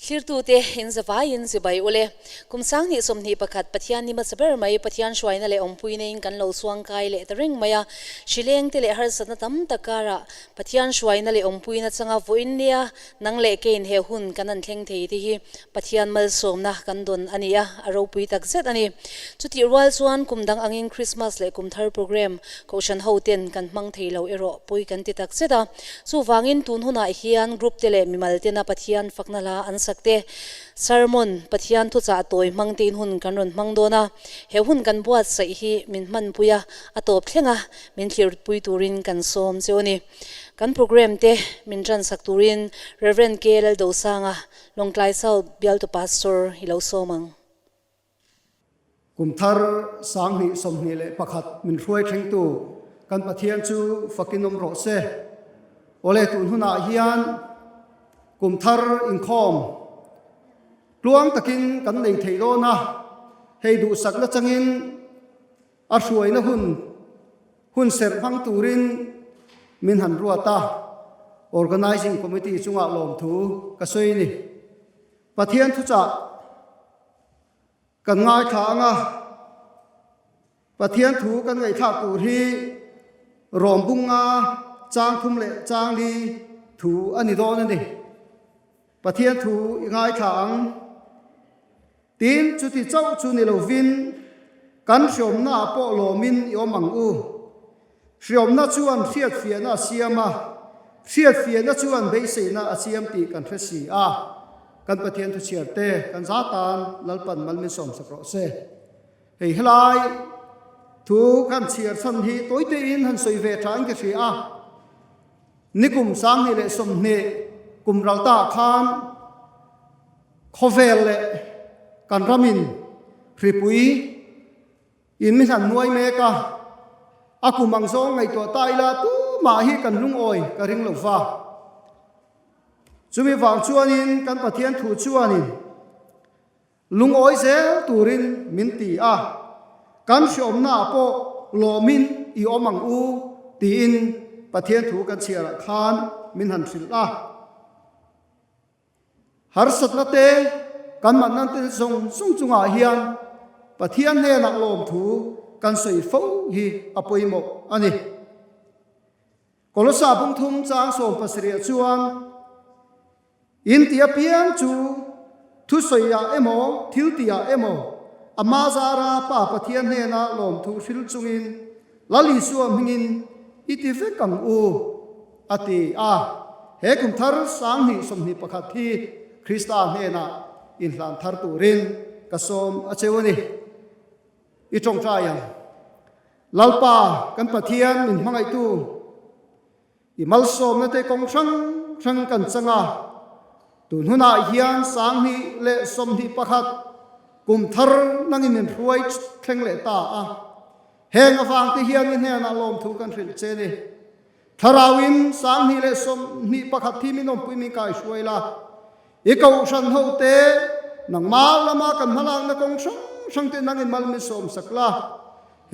Thlirtute in zavaiin chibai ule. Kum 20 21 Pathian ni hmasa ber mai Pathian hruaina leh awmpuina in kan lo chuangkai leh ta reng mai a. Hrilengte leh harsatna tam tak karah Pathian hruaina leh awmpuina changa vawiin nia nang leh keiin he hun kan han thleng thei te hi Pathian malsawmna kan dawn a ni a, a ropui tak zet a ni. Chutih rual chuan kum dang angin Christmas leh kum thar program Kohhran hoten kan hmang thei lo erawh pawi kan ti tak zet a. Chuvangin tun hunah hian group te leh mimal tena Pathian fakna hla an sak te, sermon, Pathian thuchah tawi hmang tein hun kan rawn hmang dawn a. He hun kan buatsaih hi min hmanpui a, a tawp thleng a, min thlirpui turin kan sawm cheu a ni. Kan program te min tansak turin Rev. K. Laldosanga, Lawngtlai South Bialtu Pastor i lo sawm ang. Kum thar 2021 min hruai thlengtu kan Pathian chu fakin awm rawh se. Awle tun hunah hian kum thar inkhawm tluang takin kan nei thei dawn a, hei duhsakna changin a hruaina hun hun serh hmang turin min han ruat a, Organizing Committee chungah lawmthu ka sawi a ni. Pathian thuchah Kan ngaithla ang a, Pathian thu kan ngaihthlak tur hi Rawmbunga chang thum leh chang li thu a ni dawn a ni. Pathian thu i ngaithla ang. Tin, chuti chauh chu ni lovin kan hriawmnaah pawh lawmin i awm ang u. Hriawmna chuan hriatfiahna a siam a, hriatfiahna chuan beiseina a siam tih kan hre si a. Kan Pathian thuchhiar te kan za tan Lalpan mal min sawmsak rawh se. Hei helai thu kan chhiar chhan hi tawi tein han sawi ve tha in ka hria a. Nikum 2020 kum ral ta khan khawvel leh kan ramin hripui In mi hlan nuai mek a, a kum ang zawng ngaihtuah ta ila tumah hi kan lungawi ka ring lo va. Chumi vang chuanin kan Pathian thu chuanin lungawi zel turin min ti a, kan hriawmnaah pawh lawmin i awm ang u tiin Pathian thu kan chhiarah khan min han hrilh a. Harsatna te kan manna te zawng zawng chungah hian Pathian hnenah lawmthu kan sawi fo hi a pawimawh a ni. Kolosa bungthum chang 17 chuan, In ti apiang chu thusawiah emaw, thiltihah emaw, ama zara Pa Pathian hnena lawmthu hril chungin Lal Isua hmingin i ti vek ang u, a ti a. He kum thar 2021 hi Krista hnenah inhlan thar turin ka sawm a cheu a ni. I tawngtai ang. Lalpa kan Pathian min hmangaihtu, i malsawmna te kawng hrang hrang kan chang a. Tun hunah hian 2021 kum thar nangin min hruai thleng leh ta a. Heng avang te hian i hnenah lawmthu kan hrilh che ni. Thlarauin 2021 thi min awmpui min kai hruai la. I kohhran ho te nangmah lama kan hmalakna kawng hrang hrang te nangin mal min sawmsak la.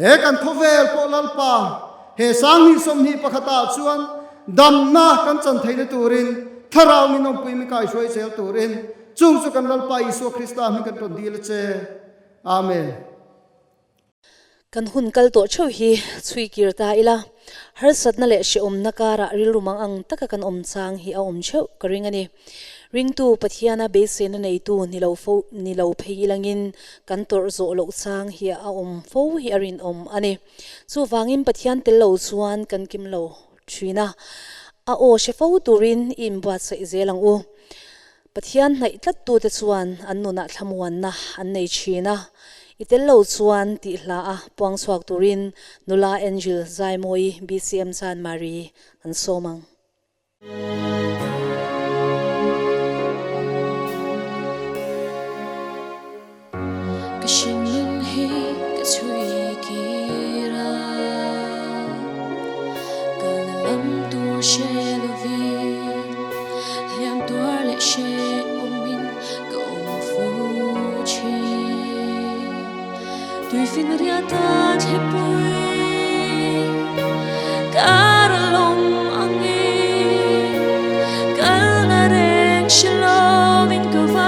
He kan khawvel pawh Lalpa he 2021 ah chuan damna kan chan theihna turin Thlarau min awmpui min kai hruai zel turin chung chu kan Lalpa Isua Krista hming kan rawn dil a che. Amen. Kan hun kal tawh theuh hi chhui kir ta ila, harsatna leh hrehawmna karah rilru mang ang taka kan awm chang hi a awm theuh ka ring a ni. Ringtu Pathiana beiseina neitu ni lo fo ni lo phei ilangin kan tawrh zawh loh chang hi a awm fo hi a rinawm a ni. Chuvangin Pathian tel lo chuan kan kim lo thin a, a aw hre fo turin i inbuatsaih zel ang u. Pathian hnaih tlattute chuan an nunah thlamuanna an nei thin a, i tel lo chuan tih hla a puang chhuak turin nula Angel Zaimawi BCM Chan Mari an sawm ang. Ka hringnun hi ka chhui kir a, kalna lam tur hre lovin hliam tuar leh hre awmin ka awm fo thin. Tuifin riata thlepui kar a lawm angin kalna reng hre lovin ka va.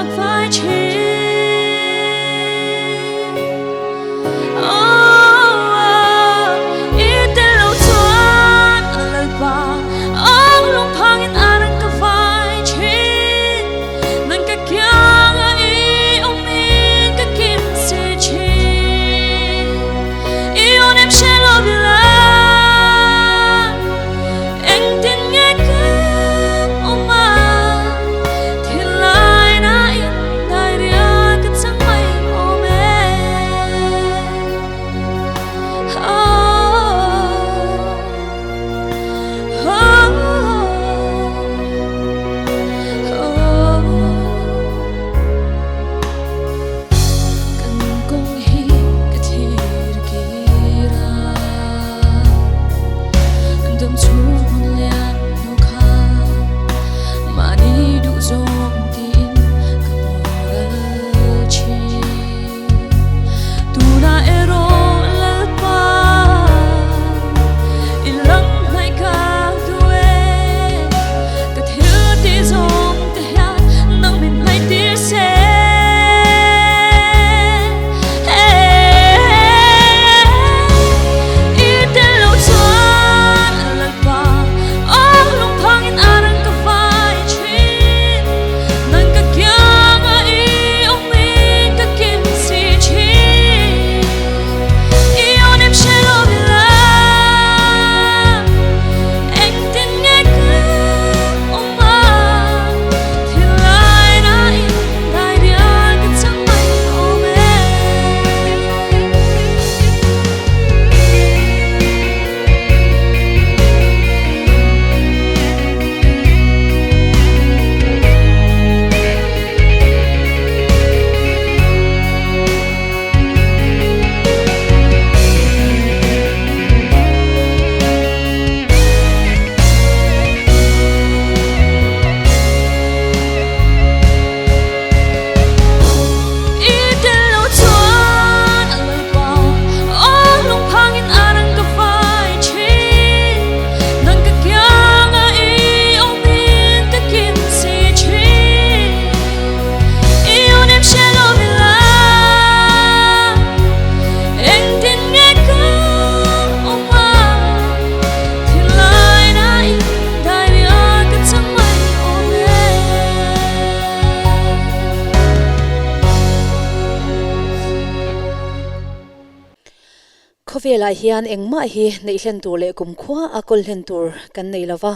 Khawvelah hian engmah hi neih hlen tur leh kumkhua a kawl hlen tur kan nei lova,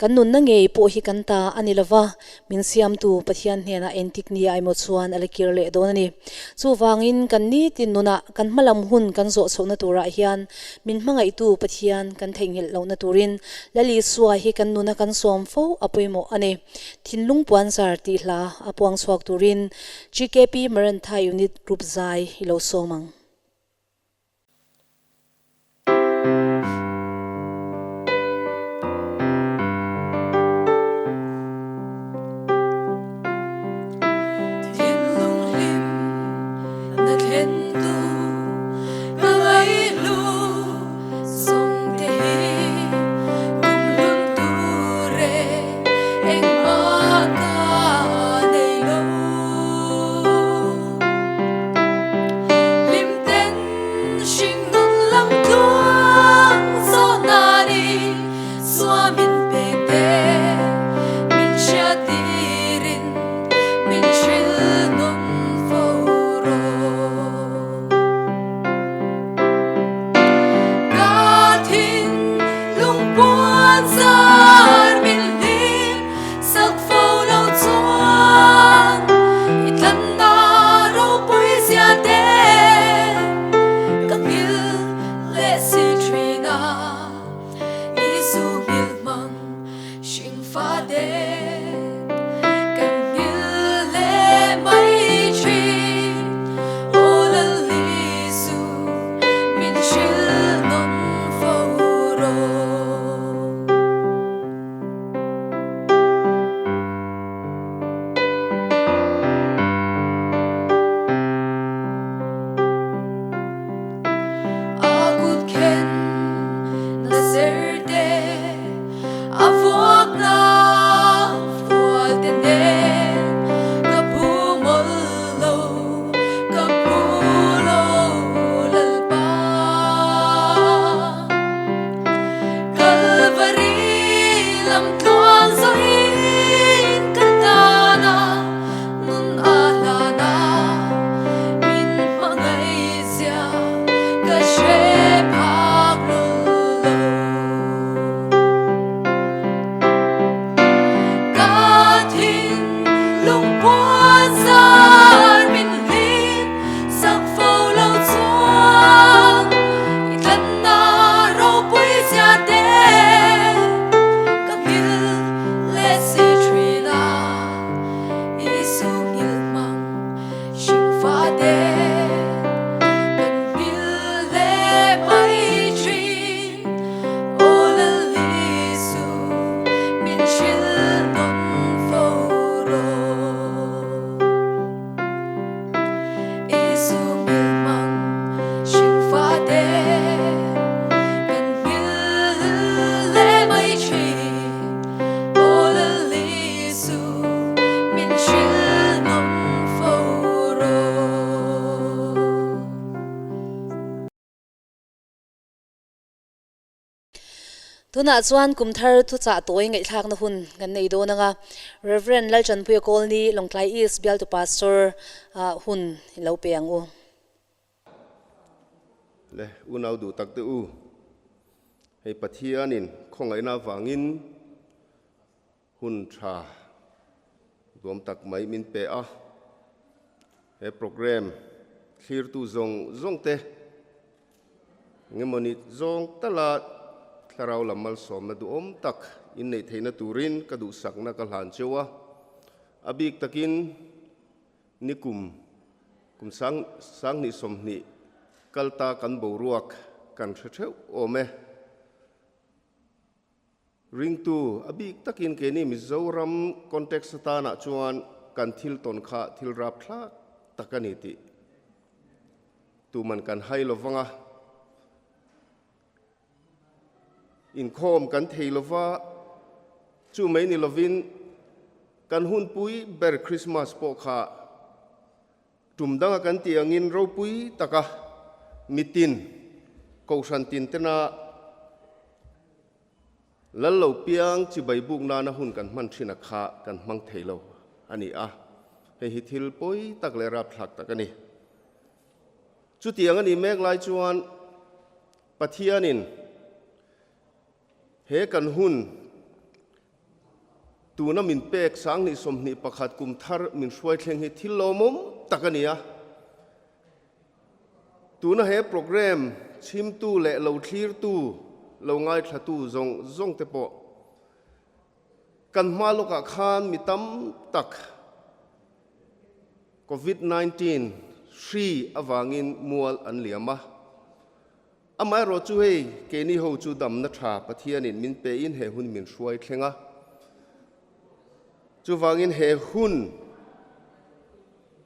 kan nunna ngei pawh hi kan ta a ni lova, min siamtu Pathian hnenah entik ni aimaw chuan a la kir leh dawn a ni. Chuvangin kan nitin nunah kan hmalam hun kan zawh chhohna turah hian min hmangaihtu Pathian kan theihnghilh lohna turin Lal Isua hi kan nuna kan sawm fo a pawimawh a ni. Thinlung puanzar tih hla a puang chhuak turin GKP Marantha Unit Group zai i lo sawm ang. Thinlung hlim na thlen tu ka ngaihlu sawng te hi kum hlun tur e engmah ka nei lo. Hlimten hringnun lam tluang zawh nani suamin pek te min hriattirin min hrilh nawn fo rawh. Ka thinlung puan zar min hlim sak fo lo chuan i tlanna ropui zia te ka nghil leh si thin a, Isu nghil hmang hring fa te kan nghil leh mai thin, Aw Lal Isu min hrilh nawn fo rawh. A kut khen na serte a vuak na fual te nen ka phu mawlh lo ka phu lo Lalpa. Kalvari lam tluang zawhin ka tan a, nun a hlan a, min hmangaihzia ka hre phak lul lo. Ka thinlung puan zar min hlim sak fo lo chuan i tlanna ropui zia te ka nghil leh si thin a, Isu nghil hmang hring fa te kan nghil leh mai thin. Aw Lal Isu min hrilh nawn fo rawh. Isu nghil hmang hring fa te kan nghil leh mai thin. Aw Lal Isu min hrilh nawn fo rawh. Tunah chuan kum thar thuchah tawi ngaihthlakna hun kan nei dawn anga Rev. Lalchanpuia Kawlni, Lawngtlai East bialtu Pastor hun i lo pe ang u. Le unau duh tak te u, hei Pathianin khawngaihna avangin hun tha duam tak mai min pe a, he program thlirtu zawng zawng te Engemawni zawng tala thlarau lam malsawmna duhawm tak inneih theihna turin ka duhsakna ka hlan cheu a, a bik takin nikum kum sang sanghnih 20 kalta kan boruak kan hre theuh awm e. Ringtu, a bik takin keini Mizoram context atanah chuan kan thil tawn kha thil rapthlak tak a ni tih tuman kan hai lo vang a. Inkhawm kan thei lo va, chu mai ni lovin kan hunpui ber Christmas pawh kha Tum danga kan tih angin ropui taka mitin, kohhran tin tena lal lo piang chibai buk nana hun kan hman thin a kha kan hmang thei lo a ni a, hei hi thil pawi tak leh rapthlak tak a ni. Chutiang a nih mek lai chuan. Pathianin he kan hun tuna min pek 2021 kum thar min hruai thleng hi thil lawmawm tak a ni a. Tuna he programme chhimtu leh lo thlirtu, lo ngaithlatu zawng zawng te pawh kan hma lawkah khan mi tam tak Covid 19 hri avangin mual an liam a. Amaherawh chu hei keini ho chu damna tha Pathianin min pein he hun min hruai thleng a. Chuvangin he hun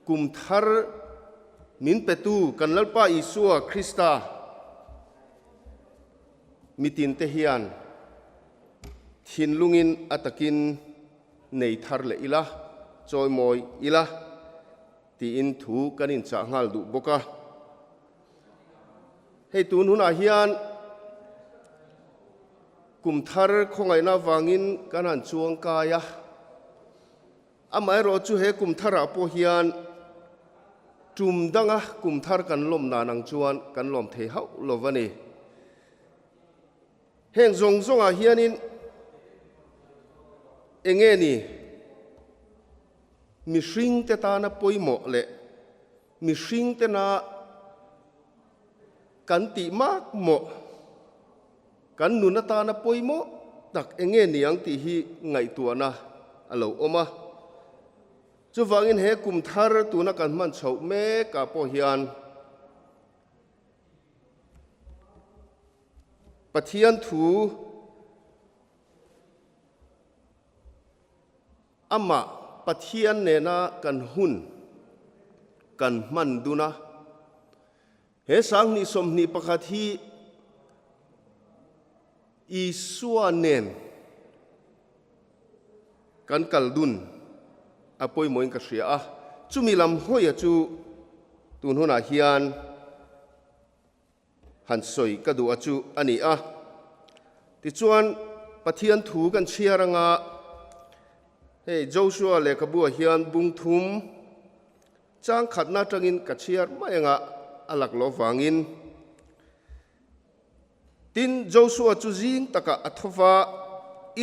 kum thar min petu kan Lalpa Isua Krista mitinte hian thinlungin a takin nei thar leh ila, chawimawi ila tiin thu kan inchah nghal duh bawk a. Hei tun hunah hian kum thar khawngaihna avangin kan han chuang kai a, amaherawh chu he kum tharah pawh hian tum danga kum thar kan lawm dan ang chuan kan lawm thei hauh lo a ni. Heng zawng zawngah hianin eng nge ni mihringte tana pawimawh leh Mihringtena kan tih mak mawh, kan nun atana pawimawh tak eng nge niang tih hi ngaihtuahna a lo awm a. Chuvangin he kum thar tuna kan hman chhoh mekah pawh hian Pathian thu Amah Pathian nena kan hun kan hman dun a. He 2021 hi Isua nen kan kal dun a pawimawhin ka hria a. Chumi lam hawia chu tun hunah hian Han sawi ka duh a chu a ni a. Tichuan, Pathian thu kan chhiar anga hei Joshua lehkhabuah hian bung thum chang khatna atangin ka chhiar mai anga a lak loh vangin. Tin, Joshua chu zing takah a tho va,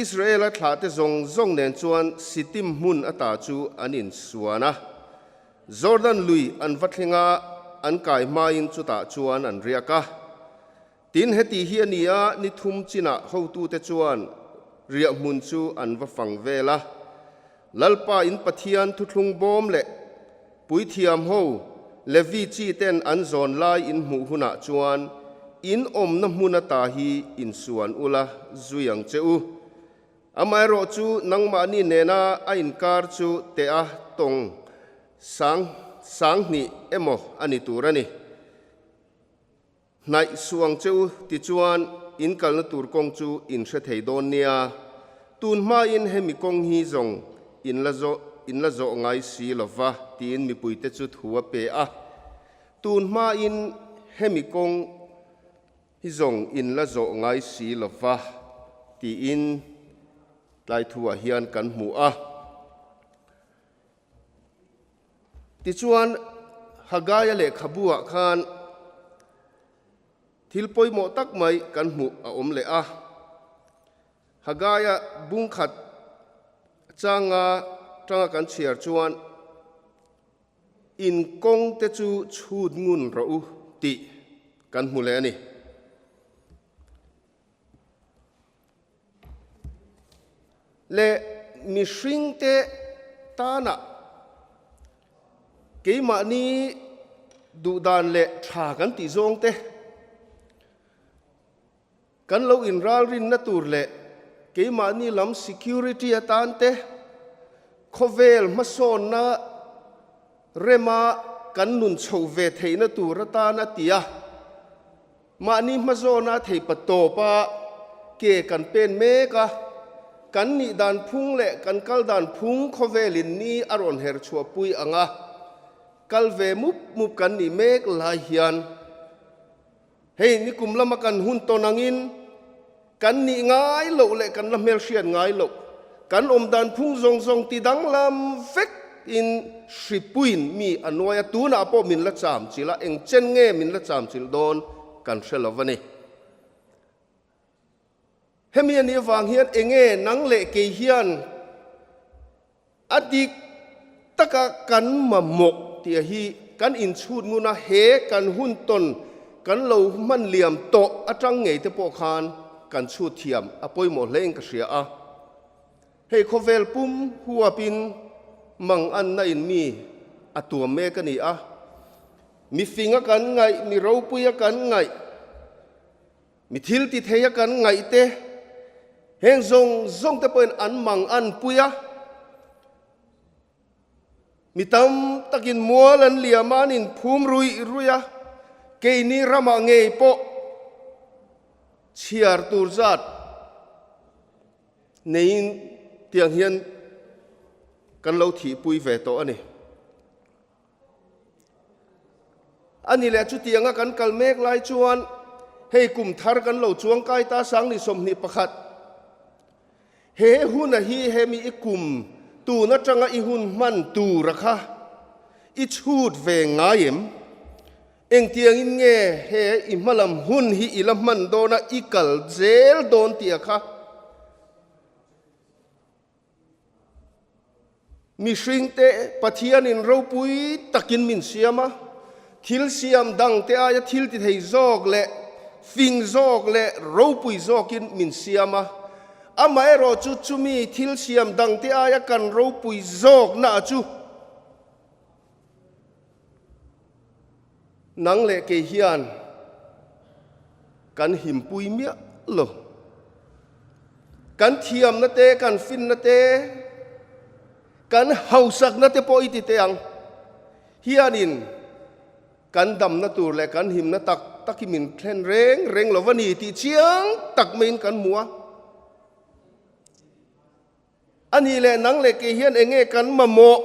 Israela thlahte zawng zawng nen chuan Sittim hmun ata chu an insuan a. Jordan lui an va thleng a, an kai hmain chutah chuan an riak a. Tin, heti hi a ni a, ni thum chinah hotute chuan riah hmun chu an va fang vel a. Lalpa in Pathian thuthlung bawm leh puithiam ho Levi chi ten an zawn lai in hmuh hunah chuan in awmna hmun ata hi insuan ula zui ang che u. Amaherawh chu nangmahni nena a inkar chu teh a tawng sang 2000 emaw a ni tur a ni. Hnaih suh ang che u tichuan in kalna tur kawng chu in hre thei dawn nia. Tun hmain hemi kawng hi zawng in la zawh in la zawh ngai si lo va tiin mipuite chu thu a pe a. Tun hmain hemi kawng Hi zawng in la zawh ngai si lo va tiin tlai thuah hian kan hmu a. Tichuan, Hagaia lehkhabuah khan thil pawimawh tak mai kan hmuh a awm leh a. Hagaia bungkhat changa tanga kan chhiar chuan, In kawng te chu chhut ngun rawh u tih kan hmu leh a ni. Leh mihring te tanah keimahni duhdan leh tha kan tih zawng te, Kan lo inralrinna tur leh keimahni lam security atan te, khawvel hmasawnna rema kan nun chho ve theihna tur atan a ti a. Mahni hmazawna theipa tawpa ke kan pen mek a, kan nih dan phung leh kan kal dan phung khawvelin ni a rawn her chhuahpui ang a, kal ve mup mup kan nih mek lai hian, Hei nikum lama kan hun tawn angin kan nih ngai loh leh kan la hmelhriat ngai loh, kan awm dan phung zawng zawng ti danglam vek in hripuiin mi a nuai a, tunah pawh min la cham chilh a, eng chen nge min la cham chilh dawn kan hre lo a ni. Hemi a nih avang hian enge nang leh kei hian a dik taka kan mamawh tih a hi kan inchhut ngun a, he kan hun tawn kan lo hman liam tawh atang ngei te pawh khan kan chhut thiam a pawimawh hle in ka hria a. Hei khawvel pum huapin mang anna in mi a tuam mek a ni a, mi finga kan ngaih, mi ropuia kan ngaih, Mi thil ti thei a kan ngaih te, heng zawng zawng te pawhin an mang an pui a. Mi tam takin mual an liam a, an inphum ruih ruih a, keini ramah ngei pawh chhiar tur zat neiin tiang hian kan lo thihpui ve tawh a ni. A ni leh chutianga kan kal mek lai chuan hei kum thar kan lo chuang kai ta sangni 21. He huna hi hemi i kum tun atanga i hun hman tura kha i chhut ve ngai em? Engtiangin nge he i hmalam hun hi i la hman dawna i kal zel dawn tia kha? Mihringte Pathianin ropui takin min siam a, thil siam dangte aia thil ti thei zawk leh fing zawk leh ropui zawkin min siam a. Amaherawh chu chumi thil siam dangte aia kan ropui zawkna chu Nang leh kei hian kan himpui miah lo. Kan thiamna te, kan finna te, kan hausakna te pawh i ti teh ang. Hianin kan damna tur leh kan himna tak tak hi min thlen reng reng lo va ni tih chiang tak maiin kan hmu a. A nih leh nang leh kei hian eng nge kan mamawh?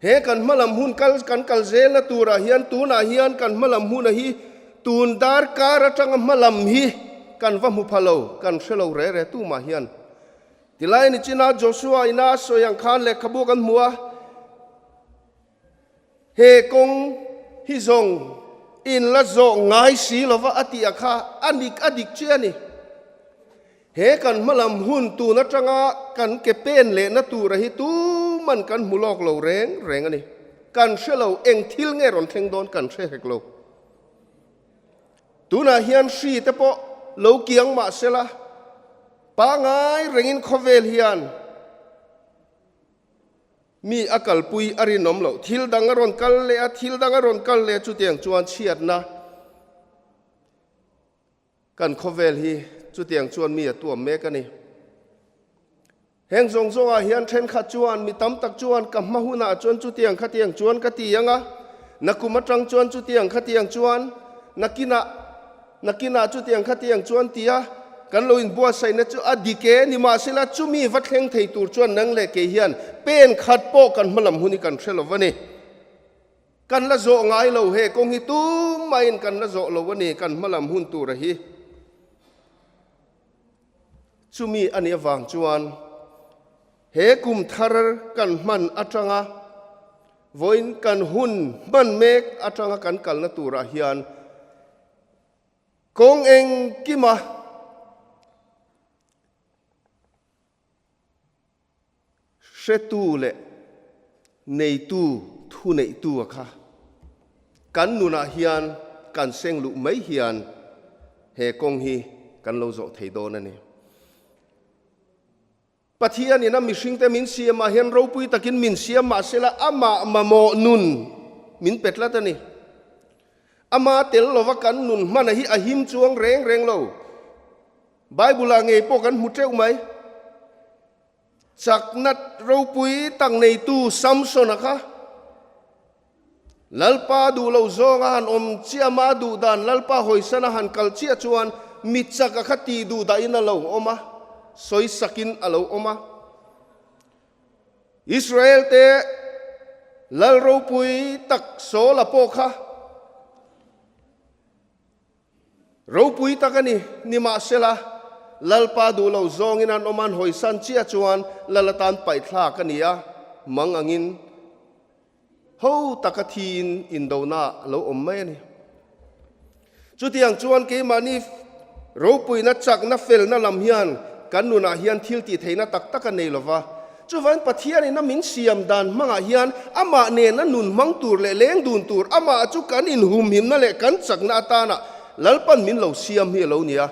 He kan hmalam hun kal kan kal zelna turah hian tunah hian kan hmalam huna hi tun darkar atanga hmalam hi kan va hmu pha lo, kan hre lo re re tumah hian. Tilai ni china Joshua ina a sawi ang khan lehkhabu kan hmu a, he kawng hi zawng in la zawh ngai si lova a tih a kha a nik a dik chiah a ni. He kan hmalam hun tun atanga kan ke pen lehna tura hi tuman kan hmu lawk lo reng reng a ni. Kan hre lo, eng thil nge rawn thleng dawn kan hre hek lo. Tunah hian hri te pawh lo kiang mah sela, pangai rengin khawvel hian mi a kalpui a rinawm loh. Thil dang a rawn kal leh a, thil dang a rawn kal leh a, chutiang chuan chhiatna Kan khawvel hi chutiang chuan mi a tuam mek a ni. Heng zawng zawngah hian thenkhat chuan mi tam tak chuan ka hma hunah chuan chutiang khatiang chuan ka ti ang a, nakum atang chuan chutiang khatiang chuan, nakinah nakinah chutiang khatiang chuan tia kan lo inbuatsaihna chu a dik e. Nimahsela chumi va thleng thei tur chuan nang leh kei hian pen khat pawh kan hmalam hun hi kan hre lo va ni. Kan la zawh ngai lo he kawng hi tummahin kan la zawh lo a ni, kan hmalam hun tura hi. Chumi a nih avang chuan he kum thar kan hman atanga vawiin kan hun hman mek atanga kan kalna turah hian kawng engkima Hretu leh neitu thuneihtu a kha kan nunah hian kan seng luh mai hian he kawng hi kan lo zawh thei dawn a ni. Pathianin a mihringte min siamah hian ropui takin min siam mah sela amah mamawh nun min pe tlat a ni. Ama tel lova kan nun hmana hi a him chuang reng reng lo. Bible-ah ngei pawh kan hmu teuh mai. Chakna ropui tak neitu Samson-a kha Lalpa duh lo zawnga han awm chiah mah a duh dan Lalpa hawisana han kal chiah chuan mi chaka kha tih duh dahin a lo awm a, sawi sakin a lo awm a. Israel-te Lal ropui tak Saul-a pawh kha Ropui tak a ni, nimahsela, Lalpa duh lo zawngin an awm an hawisan chiah chuan Lal atan paihthlak a ni a, mang angin ho taka thiin indona a lo awm mai a ni. Chutiang chuan keimahni ropuina chakna felna lam hian kan nunah hian thil tih theihna tak tak a nei lo va. Chuvain Pathianin a min siam dan hmangah hian amah nena nun hmang tur leh leng dun tur, amah chu kan inhumhimna leh kan chakna atana Lalpan min lo siam hi a lo ni a.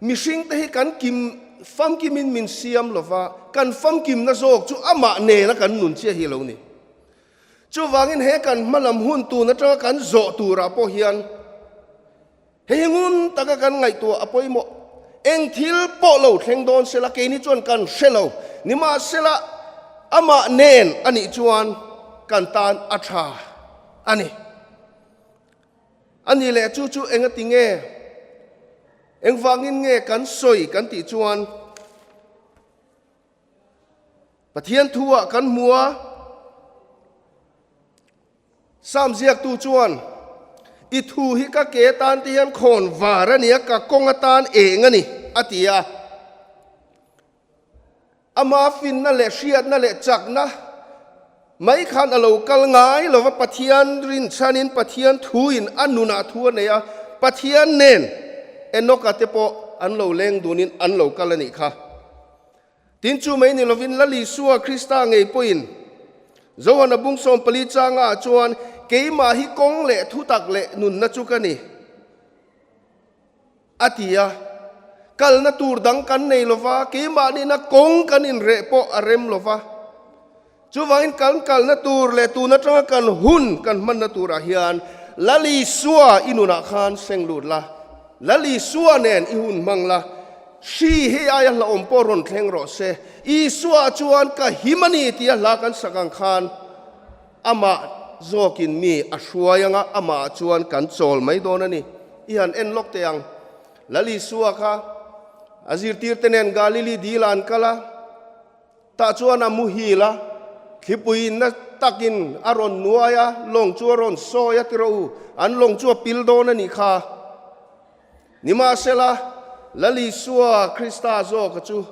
Mihringte hi kan kim famkimin min siam lo va, kan famkimna zawk chu amah nena kan nun chiah hi a lo ni. Chuvangin he kan hmalam hun tun atanga kan zawh turah pawh hian hei hi ngun taka kan ngaihtuah a pawimawh. Eng thil pawh lo thleng dawn sela keini chuan kan hre lo. Nimahsela amah nen a nih chuan kan tan a tha a ni. A nih leh chu chu engati nge? Engvangin nge kan sawi kan tih chuan Pathian thu-ah kan hmu a, Sam ziaktu chuan, I thu hi ka ke atan te hian khawn var a ni a, ka kawng atan eng a ni, a ti a. Ama finna leh hriatna leh chakna mai khan a lo kal ngai lo va, Pathian rinchhanin Pathian thuin a nunah thu a nei a, Pathian nen Enoka te pawh an lo leng dunin an lo kal a nih kha. Tin chu mai ni lovin Lal Isua Krista ngei pawhin Johana bung 14 changa ah chuan keimah hi kawng leh thutak leh nunna chu ka ni a ti a. Kalna tur dang kan nei lova, keimah nihna kawng kan inreh pawh a rem lova. Chuvangin kan kalna tur leh tun atanga kan hun kan hmanna turah hian Lal Isua i nunah khan seng lut la, Lal Isua nen i hun hmang la, hri hei aia hlauhawm pawh rawn thleng rawh se, Isua chuan ka him a ni tia hla kan sak ang khan amah zawkin mi a hruai anga amah chuan kan chawl mai dawn a ni. I han en lawk teh ang. Lal Isua kha a zirtirte nen Galili dil ah an kal a. Tah chuan a muhil a, thlipui na takin a rawn nuai a, lawng chu a rawn sawi a ti rawh u, an lawng chu a pil dawn a nih kha. Nimahsela, Lal Isua Krista zawka chu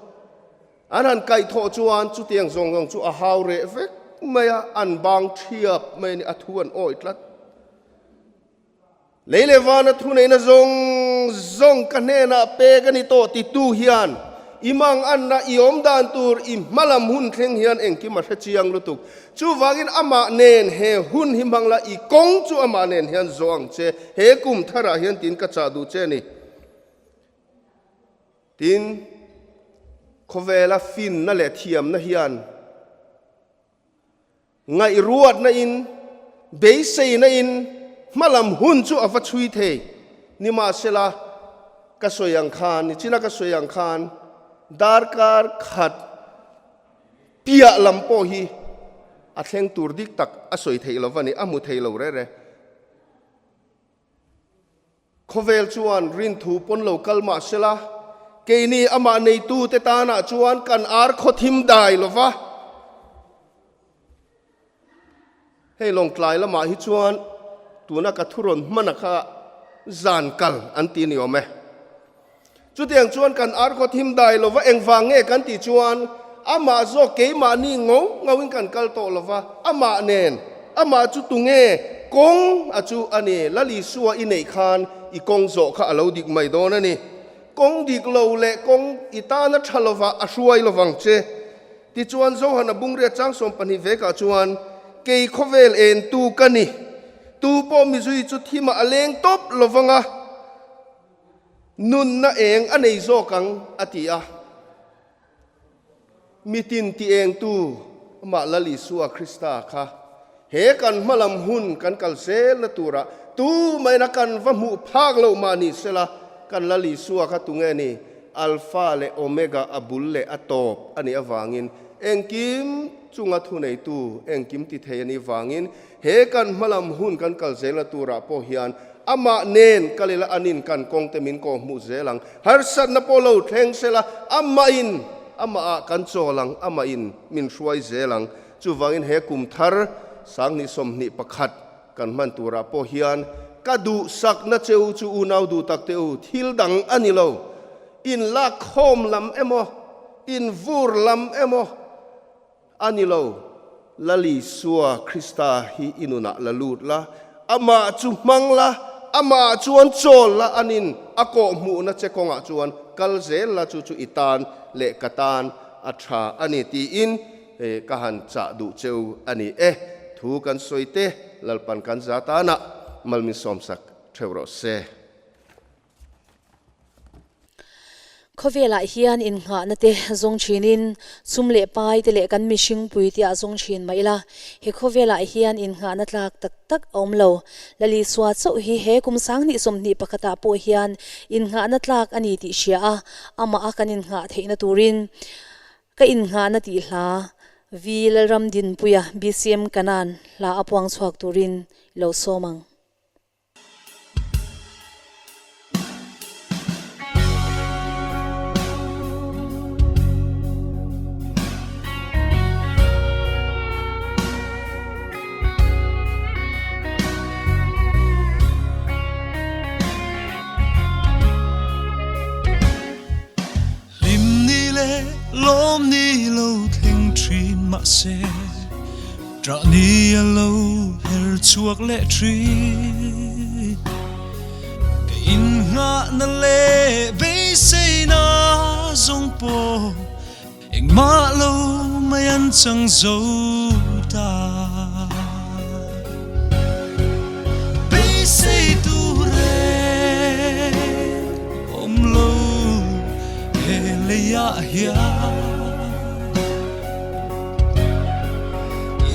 an han kaihthawh chuan chutiang zawng zawng chu a hau reh vek mai a, an bang thiap mai a ni, a thu an awi tlat. Lei leh vana thuneihna zawng zawng ka hnenah pek a ni tawh titu hian i mang anna i awm dan tur i hmalam hun thleng hian engkim a hre chiang lutuk. Chuvangin amah nen he hun hi hmang la, i kawng chu amah nen hian zawh ang che, he kum tharah hian tiin ka chah duh che a ni. Tin, khawvela finna leh thiamna hian Ngaihruatna in, beiseina in hmalam hun chu a va chhui thei. Nimahsela, ka sawi ang khan, nichina ka sawi ang khan, darkar khat piah lam pawh hi a thleng tur dik tak a sawi theih lo va ni, a hmu thei lo rere. Khawvel chuan rinthu pawn lo kal mah sela, keini amah neitute tanah chuan kan ar khaw thim dai lo va. Hei Lawngtlai lamah hi chuan tuna ka thurawn hmana kha zan kal an ti ni awm e. Chutiang chuan kan ar khaw thim dai lo va, engvang nge kan tih chuan amah zawk keimahni ngo ngauin kan kal tawh lo va, amah nen, amah chu tunge kawng a chu a ni, Lal Isua i neih khan i kawng zawh kha a lo dik mai dawn a ni. Kawng dik lo leh kawng i tana tha lova a hruai lovang che. Tichuan Johana bungriat chang 12 vekah chuan, Kei khawvel entu ka ni, tu pawh mizui chu thimah a leng tawp lovang a, Nunna eng a nei zawk ang, a ti a. Mitin ti engtu amah Lal Isua Krista kha he kan hmalam hun kan kal zelna turah tu maina kan va hmuh phak loh mah ni sela, kan Lal Isua kha tunge ni? Alpha leh Omega a bul leh a tawp a nih avangin engkim chunga thuneitu engkim ti thei a nih vangin He kan hmalam hun kan kal zelna turah pawh hian amah nen kal ila anin kan kawngte min kawh hmuh zel ang. Harsatna pawh lo thleng sela amahin amahah kan chawl ang, amahin min hruai zel ang. Chuvangin he kum thar 2021 kan hman turah pawh hian ka duhsakna che u chu unau duh tak te u, thil dang a ni lo. In lakkhawm lam emaw, in vur lam emaw, A ni lo, Lal Isua Krista hi i nunah la lut la, amah chu hmang la, Amah chuan chawl la anin a kawhhmuhna che kawngah chuan kal zel la chu chu i tan leh ka tan a tha a ni tiin ka han chah duh cheu a ni e. Thu kan sawi te Lalpan kan za tanah malmin sawmsak theuh rawh se. Khawvelah hian innghahna te zawng thinin sum leh pai te leh kan mihring pui te ah zawng thin mah ila, he khawvelah hian innghahna tlak tak tak a awm lo. Lalisua chauh hi he kum 2021 ah pawh hian innghahna tlak a ni tih hria a, amah a kan innghah theihna turin ka innghahna tih hla V Lalramdinpuia BCM Kanan hla a puang chhuak turin i lo sawm ang. Hlim ni leh lawm ni lo thleng thin mahse ṭah ni a lo her chhuak leh thin. Ka innghahna leh beiseina zawng pawh engmah lo mai an chang zo ta. Beisei tur e awm lo he leiah hian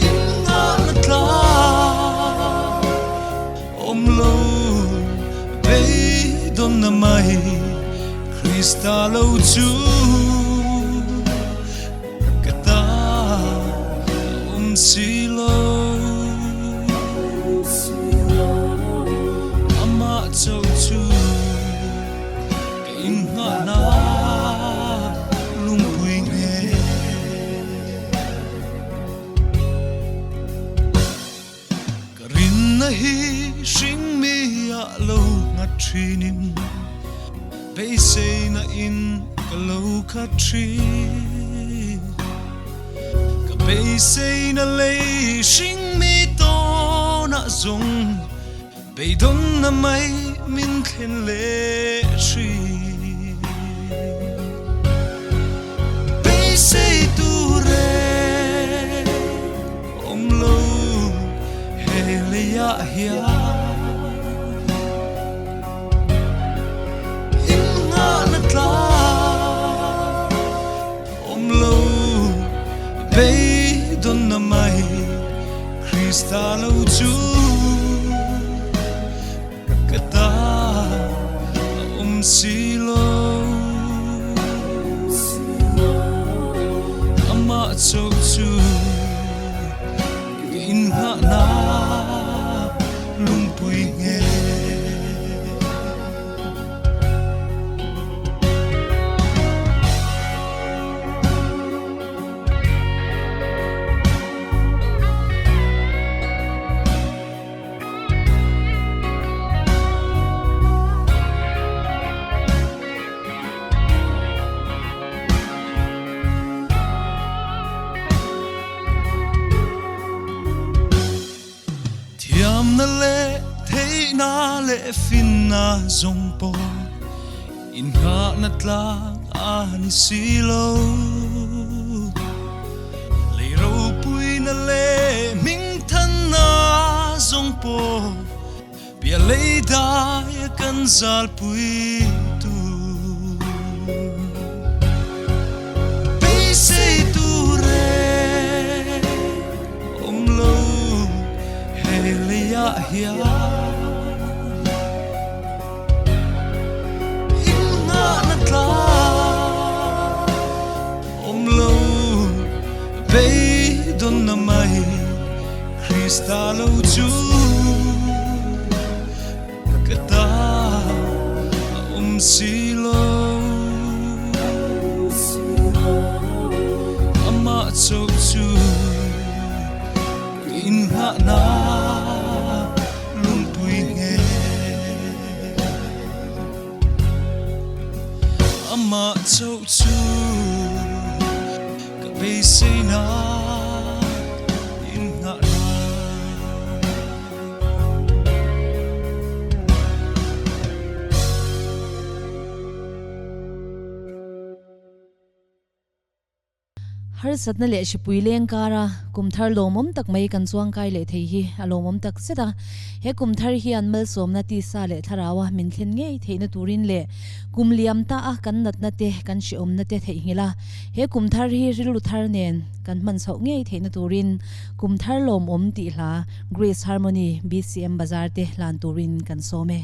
innghahna tlang awm lo beidawnna mai Krista lo chu Ka ta awm si lo Amah chauh chu ka inngahna lungpui nge. Ka rinna hi hringmi ah lo nghat thinin beiseina in ka lo khat thin. Ka beiseina lei hringmi tawnah zawng beidawnna mai min thlen leh thin. Beisei tur e. Awm lo he leiah hian innghahna tlang awm lo beidawnna mai Krista lo chu ka ta a awm si lo Amah chauh chu ka innghahna lungpui nge. Thiamna leh theihna leh finna zawng pawh inngahna tlang a ni si lo. Lei ropuina leh hmingthanna zawng pawh piah lei dai a kan zalpui tur. Beisei tur e awm lo he leiah hian. Innghahna tlang awm lo beidawnna mai Krista lo chu ka ta a awm si lo. Amah chauh chu ka innghahna lungpui nge. Amah chauh chu ka beiseina innghahna. Harsatna leh hripui leng kara kum thar lawmawm tak mai kan chuangkai leh thei hi a lawmawm tak zet a. He kum thar hian malsawmna tisa leh thlaraua min thlen ngei theihna turin leh kum liam ta a kan natna te kan hrehawmna te theihnghilh a, he kum thar hi rilru thar nen kan hman chhoh ngei theihna turin kum thar lawmawm tih hla Grace Harmony BCM Bazar te hlan turin kan sawm e.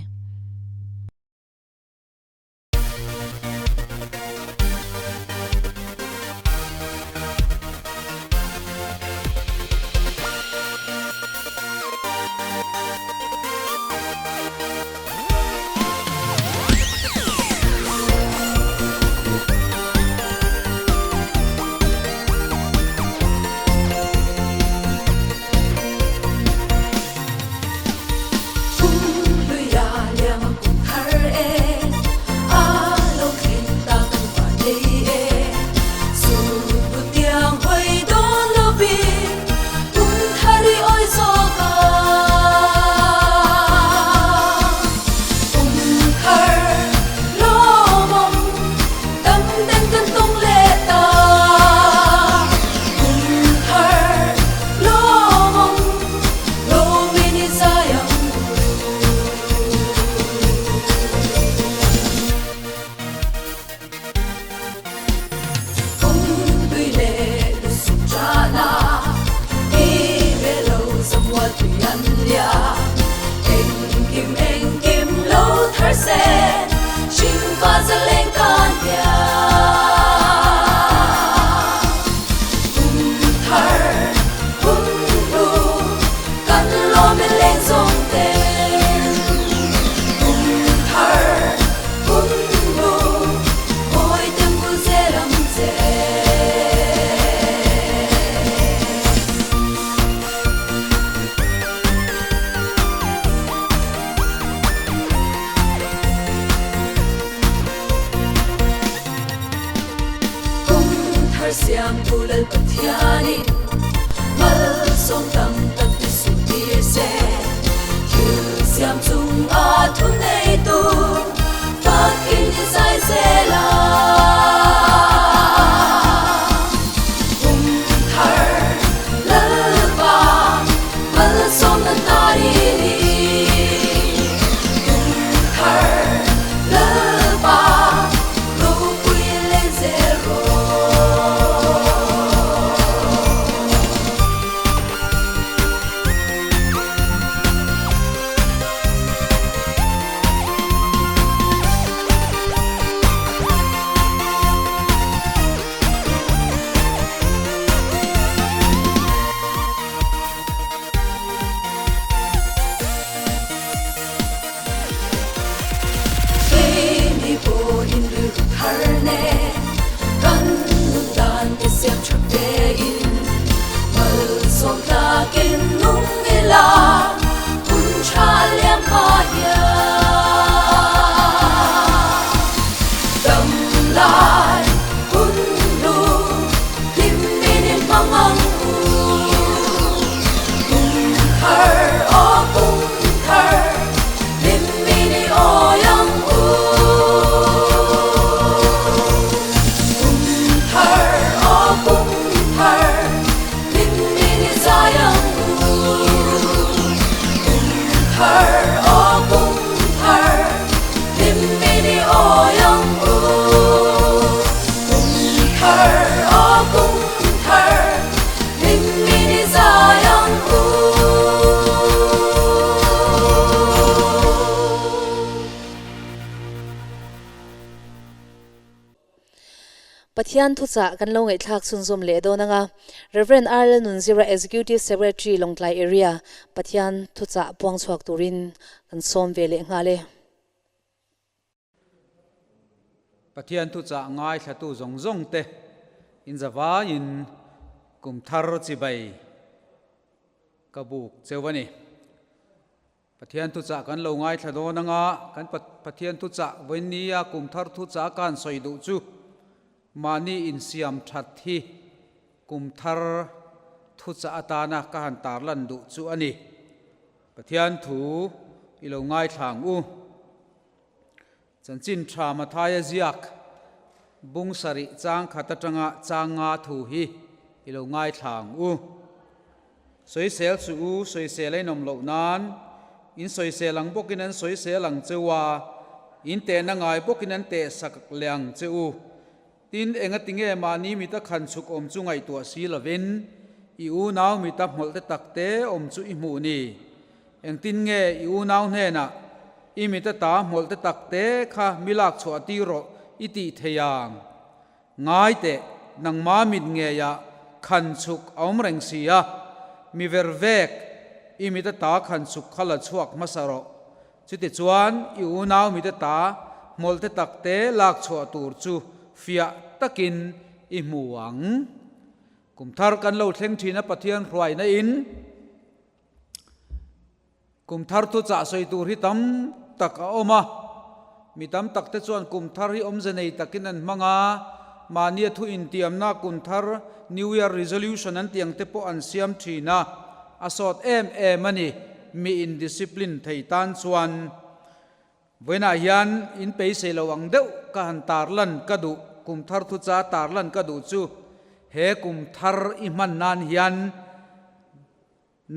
Pathian thuchah kan lo ngaihthlak chhunzawm leh dawn anga Rev. R. Lalnunzira Executive Secretary Lawngtlai Area Pathian thuchah puang chhuak turin kan sawm ve leh nghal e. Pathian thuchah ngaithlatu zawng zawng te inzavaiin kum thar chibai ka buk cheu a ni. Pathian thuchah kan lo ngaithla dawn anga kan Pathian thuchah vawinia kum thar thuchah kan sawi duh chu mahni insiam that hi kum thar thuchah atana ka han tarlan duh chu a ni. Pathian thu i lo ngaithla ang u. Chanchin tha Mathaia ziak bung sarih chang khat atanga chang nga thu hi. I lo ngaithla ang u. Sawisel suh u, sawisel a inawm loh nan, in sawisel ang bawkin an sawisel ang che u a, in tehna ngai bawkin an tehsak leh ang che u. Tin, engati nge mahni mita khan chhuk awm chu ngaihtuah si lovin i unau mita hmawlhte takte awm chu i hmuh ni? Engtin nge i unau hnenah i mita ta hmawlhte takte kha mi lak chhuah tir rawh i tih thei ang? Ngai teh, nangma mit ngeiah khan chhuk a awm reng si a, mi ver vek i mita ta khan chhuk kha la chhuak hmasa rawh. Chutichuan, i unau mite ta hmawlhte takte lak chhuah tur chu fiah takin i hmu ang. Kum thar kan lo thleng thin a Pathian hruaina in kum thar thuchah sawi tur hi tam tak a awm a. Mi tam tak te chuan kum thar hi awmze nei takin an hmang a, mahnia thu intiamna kum thar New Year Resolution an tih ang te pawh an siam thin a, a sawt em em a ni. Mi in discipline thei tan chuan vawiinah hian in beisei lo ang deuh ka han tarlan ka duh, kum thar thucha tarlan ka duh chu he kum thar i hman nan hian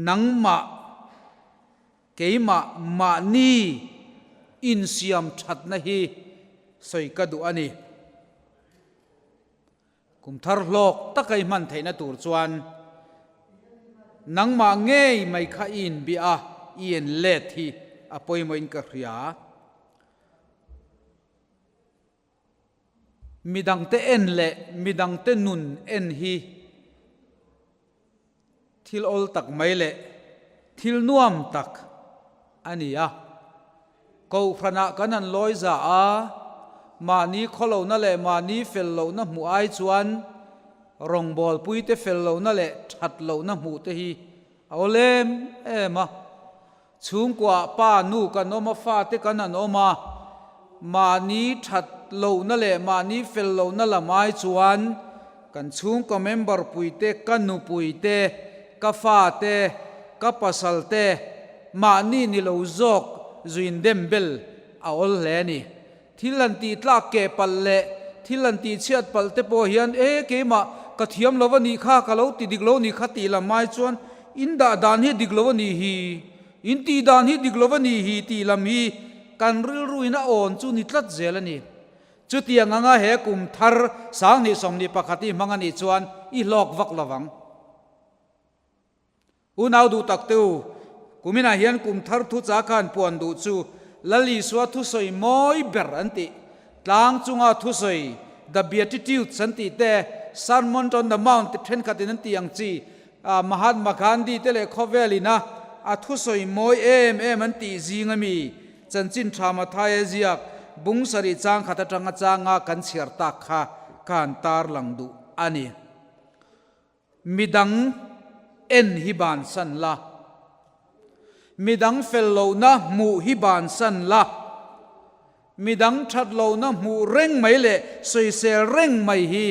nangmah keimah mahni insiam thatna hi sawi ka duh a ni. Kum thar hlawk taka i hman theihna tur chuan nangmah ngei mai kha i inbiah a, i enlet hi a pawimawhin ka hria. Midangte en leh midangte nun en hi Thil awl tak mai leh thil nuam tak a ni a. Kohhranah kan han lawi za a, mahni khawlohna leh mahni fel lohna hmuh ai chuan rawngbawlpuite fel lohna leh that lohna hmuh te hi a awl em em a. Chhungkuaah pa nu kan awm a, fate kan han awm a, mahni that lohna leh mahni fel lohna lam ai chuan kan chhungkaw member puite, ka nupuite, ka fate, ka pasalte mahni ni lo zawk zuin dem bel a awl hle a ni. Thil han tih tlak keh palh leh thil han tih chhiat palh te pawh hian e keimah ka thiam lo a nih kha, ka lo ti dik lo a nih kha tih lam ai chuan in dah dan hi dik lo a nih hi, in tih dan hi dik lo a nih hi tih lam hi kan rilruin a awn chu ni tlat zel a ni. Chutiang anga he kum thar 2021 i hmang a nih chuan i hlawk vak lo vang. Unau duh tak te u, kuminah hian kum thar thu cha khan puan duh chu Lal Isua thusawi mawi ber an tih. Tlang chunga thusawi, The Beatitudes an tih te, Sermon on the Mount thenkhatin an tih ang chi, Mahatma Gandhi te leh khawvel ina a thusawi mawi em em an tih zing ami chanchin tha Mathaia ziak bung sarih chang khat atanga changa kan chhiar tak kha ka han tarlang duh a ni. Midang en hi bansan la. Midang fel lohna hmuh hi bansan la. Midang that lohna hmuh reng mai leh sawisel reng mai hi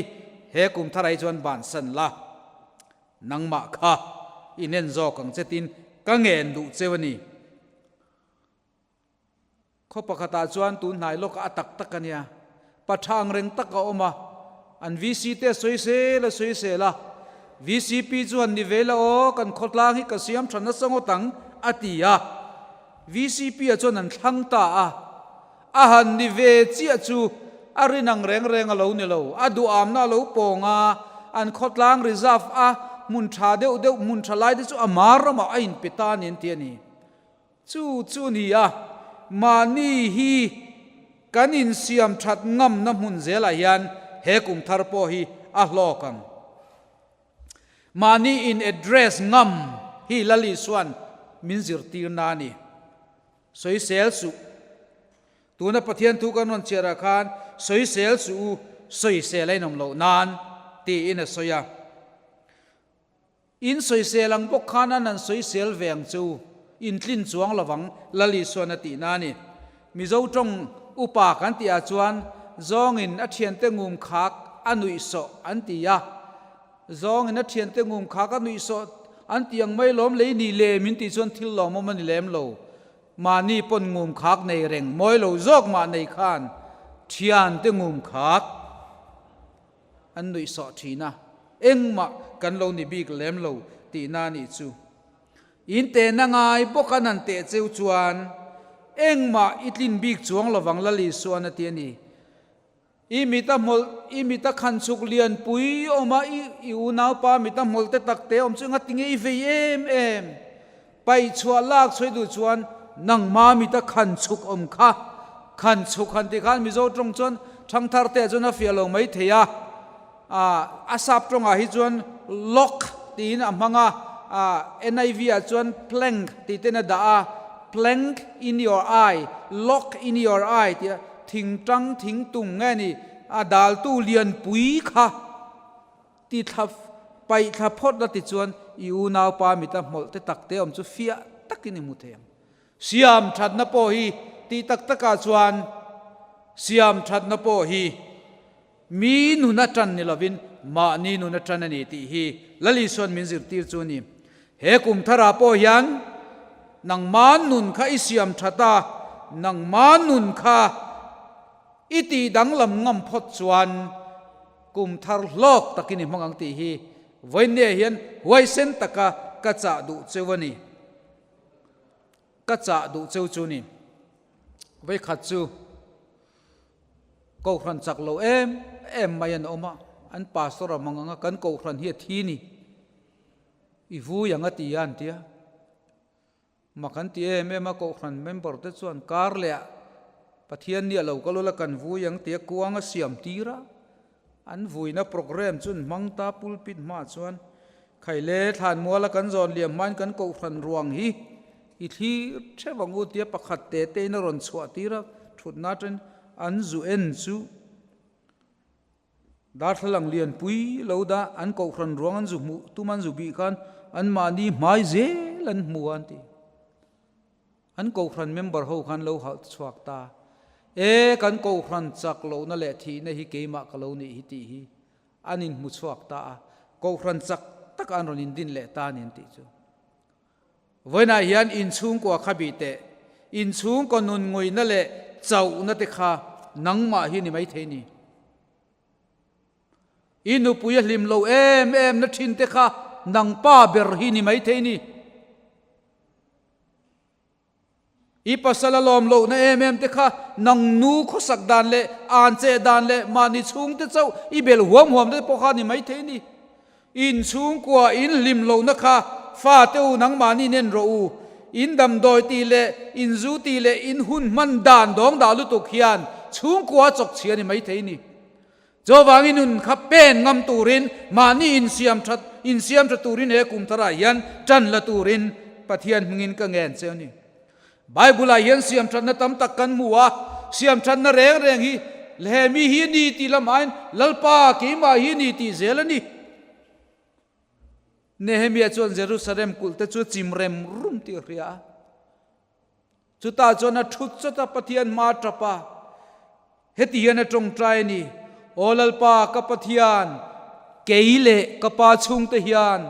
he kum tharai chuan bansan la. Nangmah kha inen zawk ang che tin ka ngen duh cheu a ni. Khaw pakhatah chuan tun hnai lawkah a tak tak a nia, pa tha ang reng tak a awm a, an VC te a sawi sel a sawi sel a, VCP chu han ni ve la aw, kan khawtlang hi ka siam tha nasa ngawt ang a ti a, VCP ah chuan an thlang ta a, a han ni ve chiah chu a rin ang reng reng a lo ni lo, a duhamna a lo pawng a, an khawtlang reserve a hmun tha deuh deuh hmun tha lai te chu a mar ramah a inpe ta a ni an ti a ni. Chu chu ni a, mahni hi kan insiam that ngamna hmun zelah hian he kum thar pawh hi a hlawk ang. Mahni in address ngam hi Lal Isua'n min zirtirna a ni. Sawisel suh. Tuna Pathian thu kan rawn chhiarah khan sawisel suh u, sawisel a inawm loh nan tiin a sawi a. In sawisel ang bawk khan an han sawisel ve ang che u, in tlin chuang lovang, Lal Isuan a tihna a ni. Mizo tawng upa kan tihah chuan zawngin a thiante ngum khak a nuihsawh an ti a, zawngin a thiante ngum khak a nuihsawh an tih ang mai lawm lei ni le min tih chuan thil lawmawm a ni lem lo. Mahni pawn ngum khak nei reng mawi lo zawk mah nei khan thiante ngum khak an nuihsawh thin a. Engmah kan lo ni bik lem lo tihna a nih chu. In tehna ngai bawk an han teh cheu chuan engmah i tlin bik chuang lovang Lal Isuan a ti a ni. I mit a hmawlh, i mit a khan chhuk lian pui awm a, i i unaupa mit a hmawlh te tak te awm chu engati nge i vei em em? Paih chhuah lak chhuai duh chuan nangma mit a khan chhuk awm kha. Khan chhuk han tih khan Mizo tawng chuan thangthar te ah chuan a fiah lo mai thei a, a sap tawngah hi chuan lock tiin a hmang a, NIV ah chuan plank tih ten a dah a, plank in your eye, lock in your eye tih a thingtang thingtung nge ni a daltu lianpui kha ti thla paih thla phawt la ti chuan i unaupa mita hmawlh te tak te awm chu fiah takin i hmu thei ang. Siam thatna pawh hi tih tak takah chuan siam thatna pawh hi Mi nun a ṭan ni lovin mahni nun a ṭan a ni tih hi Lal Isua'n min zirtir chu a ni. He kum tharah pawh hian nangma nun kha i siam ṭhat a, nangma nun kha i tih danglam ngam phawt chuan kum thar hlawk takin i hmang ang tih hi vawiinniah hian huaisen taka ka chah duh cheu a ni. Ka chah duh cheu chu ni. Vawikhat chu. Kohhran chak lo em em mai an awm a, an pastor a hmang ang a, kan kohhran hi a thi ni, i vui ang a ti a an ti a. Mak an ti em em a, kohhran member te chuan kar leh ah Pathian nia lo kal ula kan vui ang tia kuang a siam tir a, an vuina programme chu an hmang ta pulpit hmaah chuan Khaile thlanmuala kan zawn liam hmain kan kohhran ruang hi i thlir theuh ang u tia pakhat te tein a rawn chhuah tir a, thutna atangin an zu en chu darthlalang lianpui lo dah an kohhran ruang an zu hmuh tum an zu bih khan anmahni hmai zel an hmu a an ti. An kohhran member ho khan lo halh chhuak ta, E kan kohhran chak lohna leh thihna hi keimah ka lo nih hi tih hi An inhmu chhuak ta a, Kohhran chak taka an rawn indin leh ta a ni an tih chu. Vawiinah hian inchhungkua kha bih teh, inchhungkaw nun nguina leh chauhna te kha nangmah hi ni maithei ni. I nupui a hlim lo em em na thin te kha nangpa ber hi ni maithei ni. I pasal a lawm lohna em em te kha nang nu khawsak dan leh an che dan leh mahni chhungte chauh i bel huam huam te pawh kha ni maithei ni. In chhungkua in hlim lohna kha fate u nangmahni nen rawh u. In damdawi tih leh in zu tih leh in hun hman dan dawng dah lutuk hian chhungkua a chawk chhia ni maithei ni. Chuvangin nun kha pen ngam turin mahni insiam that insiam tha turin he kum tharah hian tan la turin Pathian hmingin ka ngen che a ni. Bible-ah hian siam thatna tam tak kan hmu a, siam thatna reng reng hi he mi hi a ni tih lam aiin Lalpa keimah hi a ni tih zel a ni. Nehemiah chuan Jerusalem kulh te chu chim rem rum tih a hria a. Chutah chuan a thut chawt a, Pathian hma a tap a, heti hian a tawngtai a ni, Aw Lalpa, ka Pathian, kei leh ka pa chhungte hian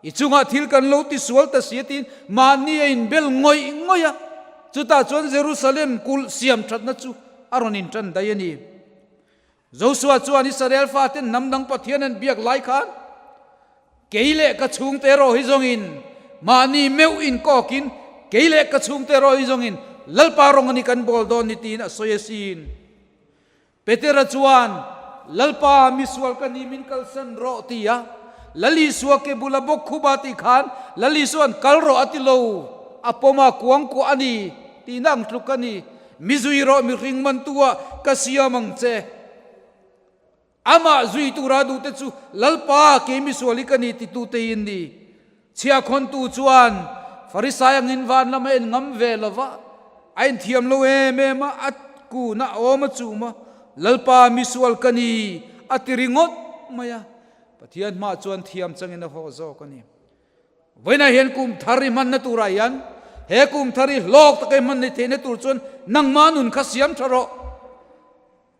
i chungah thil kan lo tisual ta si a tiin mahni a inbel ngawih ngawih a. Chutah chuan Jerusalem kulh siam thatna chu a rawn intan daih a ni. Josua chuan Israel faten hnam dang Pathian an biak lai khan, Kei leh ka chhungte erawh hi zawngin, mahni meuh inkawkin, kei leh ka chhungte erawh hi zawngin Lalpa rawng a ni kan bawl dawn ni tiin a sawi asin. Petera chuan, Lalpa, misual ka ni min kalsan rawh ti a, Lal Isua ke bula bawk khup a tih khan, Lal Isua'n kal rawh a ti lo, a pawm a kuang kuah a ni tihna ang tluk a ni. Mi zui rawh mihring mantua ka siam ang che. Amah zui tura duhte chu Lalpa kei misual hi ka ni titute hi an ni. Chhiahkhawntu chuan Farisai angin van lam a en ngam ve lo va, a inthiam lo em em a, a kun a awm a chum a, Lalpa misual ka ni a ti ringawt mai a. Pathian hmaah chuan thiam changin a haw zawk a ni. Vawiinah hian kum thar i hmanna turah hian he kum thar i hlawk taka i hman ni theihna tur chuan nangmah nun kha siam tha rawh.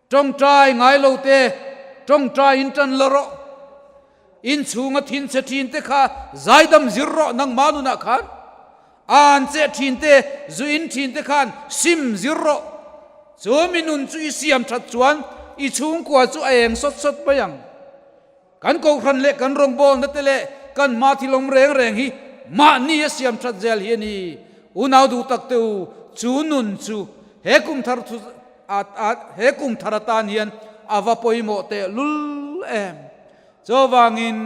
Tawngtai ngai lo te tawngtai in tan la rawh. Inchhunga thin che thin te kha zaidam zir rawh nangmah nunah khan. An che thin te zu in thin te khan sim zir rawh. Chu mi nun chu i siam that chuan i chhungkua chu a eng sawt sawt mai ang. Kan kohhran leh kan rawngbawlna te leh kan hma thil awm reng reng hi mahni a siam that zel hi a ni. Unau duh tak te u, chu nun chu he kum thar thu he kum thar atan hian a va pawimawh teh lul em. Chuvangin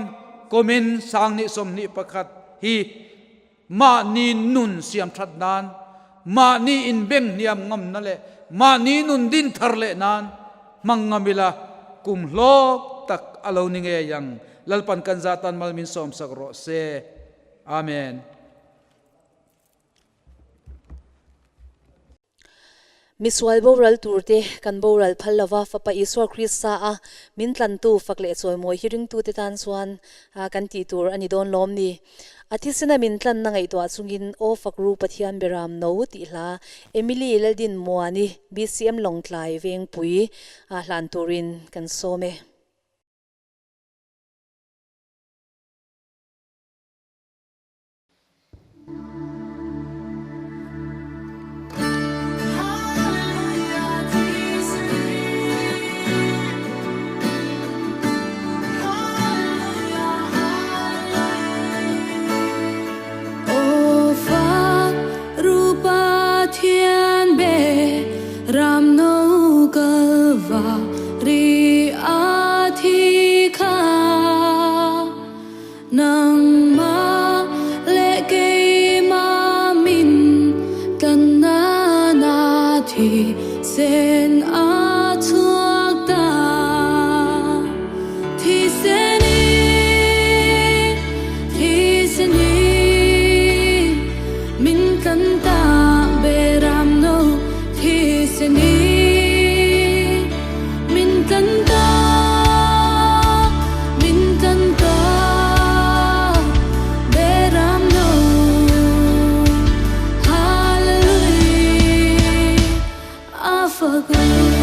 kumin sanghnih 21 hi Mahni nun siam that nan, mahni inbeng hniam ngamna leh mahni nun din thar leh nan hmang ngam ila kum hlawk tak a lo ni ngei ang. Lalpan kan zah tan mal min sawmsak rawh se. Amen. Misual boral turte kan boral phal lova Fapa Isua Krista a min tlantu fak leh chawimawi hi ringtute tan chuan kan tih tur a ni dawn lawm ni. A thisena min tlanna ngaihtuah chungin Aw fak ru Pathian beram no tih hla Emily Laldin Muani BCM Lawngtlai Vengpui ah hlan turin kan sawm e. Nangmah leh keimah min tlan nana thisen a chhuak ta. Thisen i, thisen i, min tlan ta beram no. Thisen i, min tlan ta, min tlan ta beram no. Hallelujah, a fak ru.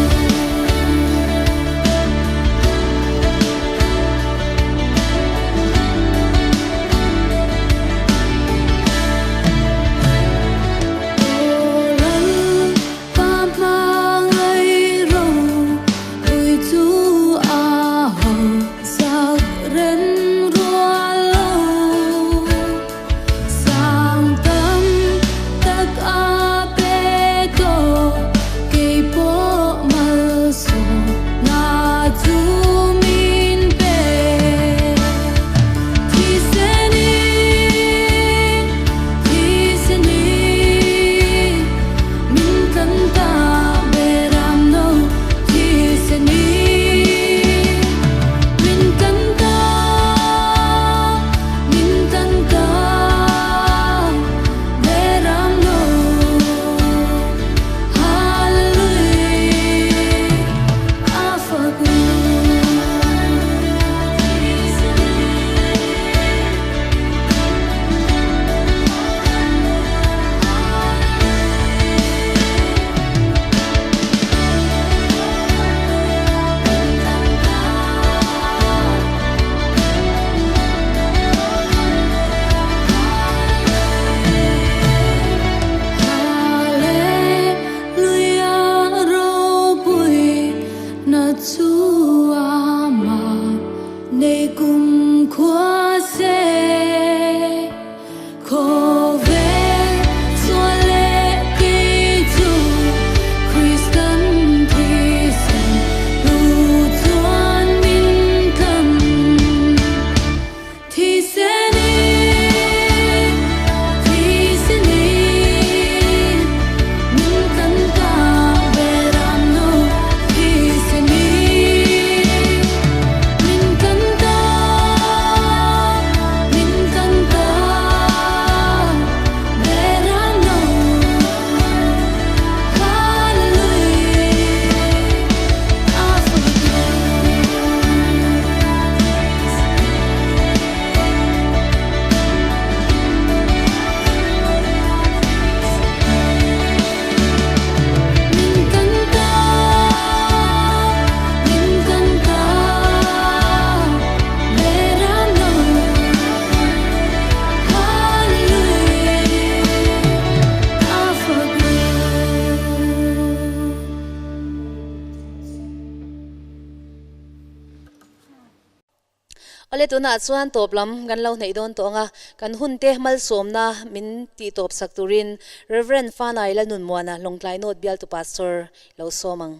Awle tunah chuan tawp lam kan lo hneih dawn tawh ang a, kan hunte malsawmna min tih tawp sak turin Rev. Fanai Lalnunmuana Lawngtlai North Bialtu Pastor lo sawm ang.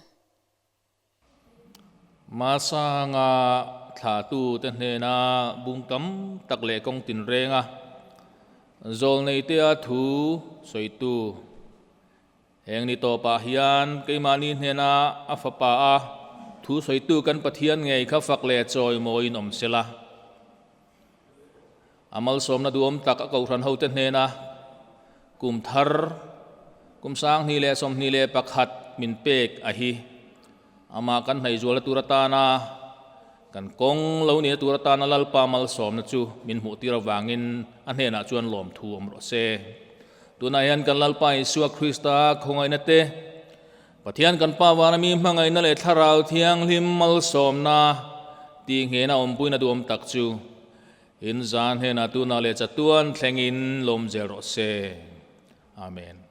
Masanga thlahtute hnena bung tam tak leh kawng tinrenga zawlneitea thu sawitu Heng ni tawpah hian keimahni hnena a fapa a thu sawitu kan Pathian ngei kha fak leh chawimawiin awm se la. A malsawmna duhawm tak a kohhran hote hnena kum thar, kum 2021 min pek a hi amah kan hnaihzualna tur atana kan kawng lo nihna tur atana Lalpa malsawmna chu min hmuhtir avangin a hnenah chuan lawmthu awm rawh se. Tunah hian kan Lalpa Isua Krista khawngaihna te, Pathian kan Pa vana mi hmangaihna leh Thlarau Thianghlim malsawmna tih nghehna awmpuina duhawm tak chu in zan hnenah tunah leh chatuan thlengin lawm zel rawh se. Amen.